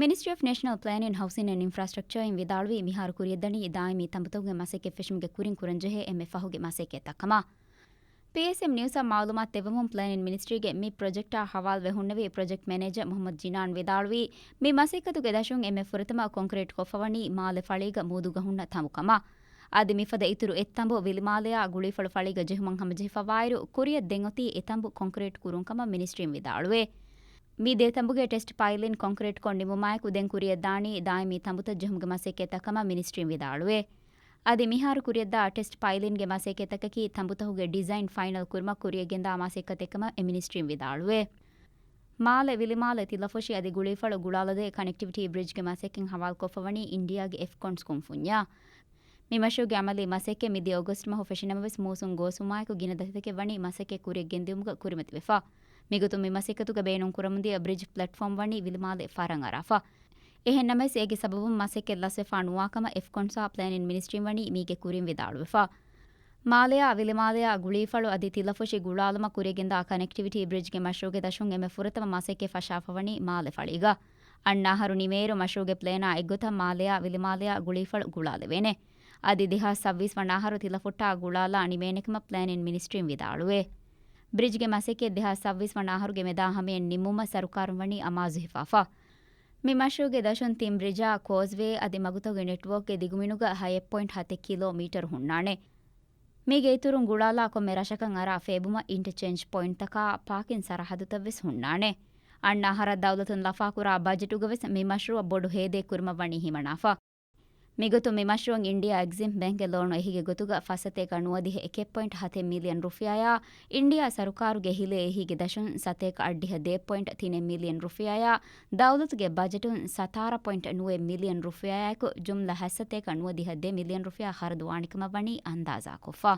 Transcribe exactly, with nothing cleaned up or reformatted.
މިނިސްޓްރީ އޮފް ނޭޝަނަލް ޕްލޭނިން، ހައުސިން އެންޑް އިންފްރާސްޓްރަކްޗަރއިން ވިދާޅުވީ، މިހާރު ކުރިޔަށްދަނީ ދާއިމީ ތަނބުތަކުގެ މަސައްކަތް ފެށުމުގެ ކުރިން ކުރަންޖެހޭ އެންމެ ފަހުގެ މަސައްކަތްތައް ކަމަށް. ޕީއެސްއެމް ނިއުސްއަށް މައުލޫމާތު ދެއްވަމުން، ޕްލޭނިން މިނިސްޓްރީގެ މި ޕްރޮޖެކްޓާ ހަވާލުވެ ހުންނެވި ޕްރޮޖެކްޓް މެނޭޖަރ މުހައްމަދު ޖިނާން ވިދާޅުވީ، މި މަސައްކަތުގެ ދަށުން އެންމެ ފުރަތަމަ ކޮންކްރީޓް ކޮށްފަވަނީ މާލެ ފަޅީގަ މޫދު ގަހުންނަށް ތަނބު ކަމަށް. އަދި މިފަދަ އިތުރު އެއް ތަނބު ވިލިމާލެއާ ގުޅީފަޅު ފަޅީގަ ޖެހުމަށް ހަމަޖެހިފަވާއިރު، ކުރިއަށް ދެން އޮތީ އެ ތަނބު ކޮންކްރީޓް ކުރުން ކަމަށް މިނިސްޓްރީން ވިދާޅުވޭ. މި ދެ ތަނބުގެ ޓެސްޓް ޕައިލިން ކޮންކްރީޓްކޮށް ނިމުމާއެކު ދެން ކުރިއަށްދާނީ ދާއިމީ ތަނބުތައް ޖެހުމުގެ މަސައްކަތްތައް ކަމަށް މިނިސްޓްރީން ވިދާޅުވޭ. އަދި މިހާރު ކުރިއަށްދާ ޓެސްޓް ޕައިލިންގެ މަސައްކަތްތަކަކީ ތަނބުތަކުގެ ޑިޒައިން ފައިނަލް ކުރުމަށް ކުރިއަށްގެންދާ މަސައްކަތެއް ކަމަށް އެ މިނިސްޓްރީން ވިދާޅުވޭ. މާލެ ވިލިމާލެ ތިލަފުށި އަދި ގުޅީފަޅު ގުޅާލަދޭ ކަނެކްޓިވިޓީ ބްރިޖްގެ މަސައްކަތް ހަވާލުކޮށްފަވަނީ އިންޑިއާގެ އެފްކޮންސް ކުންފުންޏާ. މި މަޝްރޫޢުގެ އަމަލީ މަސައްކަތް މިދިޔަ އޮގަސްޓް މަހު ފެށިނަމަވެސް، މޫސުން ގޯސްވުމާއެކު ގިނަ ދަތިތަކެއް ވަނީ މަސައްކަތް ކުރިއަށް ގެންދިއުމުގަ ކުރިމަތިވެފަ. މިގޮތުން މި މަސައްކަތުގަ ބޭނުން ކުރަމުންދިޔަ ބްރިޖް ޕްލެޓްފޯމް ވަނީ ވިލިމާލެ ފަރަށް އަރާފަ. އެހެންނަމަވެސް، އޭގެ ސަބަބުން މަސައްކަތް ލަސްވެފާ ނުވާ ކަމަށް އެފްކޮންސްއާ ޕްލޭނިން މިނިސްޓްރީން ވަނީ މީގެ ކުރިން ވިދާޅުވެފަ. މާލެއާ ވިލިމާލެއާ ގުޅީފަޅު އަދި ތިލަފުށި ގުޅާލުމަށް ކުރިއަށްގެންދާ ކަނެކްޓިވިޓީ ބްރިޖްގެ މަޝްރޫޢުގެ ދަށުން އެންމެ ފުރަތަމަ މަސައްކަތް ފަށާފަވަނީ މާލެ ފަޅީގަ. އަންނަ އަހަރު ނިމޭއިރު މަޝްރޫޢުގެ ޕްލޭނާ އެއްގޮތަށް މާލެއާ ވިލިމާލެއާ ގުޅީފަޅު ގުޅާލެވޭނެ. އަދި ދެހާސް ސައްބީސް ވަނަ އަހަރު ތިލަފުއްޓާ ގުޅާލާ ނިމޭނެކަމަށް ޕްލޭނިން މިނިސްޓްރީން ވިދާޅުވޭ. ބްރިޖްގެ މަސައްކަތް ދެހާސް ސައްބީސް ވަނަ އަހަރުގެ މެދާ ހަމަޔަށް ނިމުމަށް ސަރުކާރުން ވަނީ އަމާޒު ހިފާފަ. މި މަޝްރޫޢުގެ ދަށުން ތިން ބްރިޖާ، ކޯސްވޭ އަދި މަގުތަކުގެ ނެޓްވޯކްގެ ދިގުމިނުގަ ހަ އެއް ޕޮއިންޓް ހަތެއް ކިލޯމީޓަރު ހުންނާނެ. މީގެ އިތުރުން ގުޅާލާ ކޮންމެ ރަށަކަށް އަރާ ފޭބުމަށް އިންޓަޗެންޖް ޕޮއިންޓްތަކާ ޕާކިން ސަރަހައްދުތައް ވެސް ހުންނާނެ. އަންނަ އަހަރަށް ދައުލަތުން ލަފާކުރާ ބަޖެޓުގަވެސް މި މަޝްރޫޢަށް ބޮޑު ހޭދައެއް ކުރުމަށް ވަނީ ހިމަނާފަ. މިގޮތުން މި މަޝްރޫޢަށް އިންޑިއާ އެގްޒިމް ބޭންކްގެ ލޯނު އެހީގެ ގޮތުގަ ފަސް ސަތޭކަ ނުވަދިހަ އެކެއް ޕޮއިންޓް ހަތެއް މިލިއަން ރުފިޔާއާ، އިންޑިއާ ސަރުކާރުގެ ހިލޭ އެހީގެ ދަށުން ސަތޭކަ އަށްޑިހަ ދޭއް ޕޮއިންޓް ތިނެއް މިލިއަން ރުފިޔާއާ، ދައުލަތުގެ ބަޖެޓުން ސަތާރަ ޕޮއިންޓް ނުވައެއް މިލިއަން ރުފިޔާއާއެކު، ޖުމްލަ ހަތް ސަތޭކަ ނުވަދިހަ ދެ މިލިއަން ރުފިޔާ ޚަރަދުވާނެކަމަށް ވަނީ އަންދާޒާކޮށްފަ.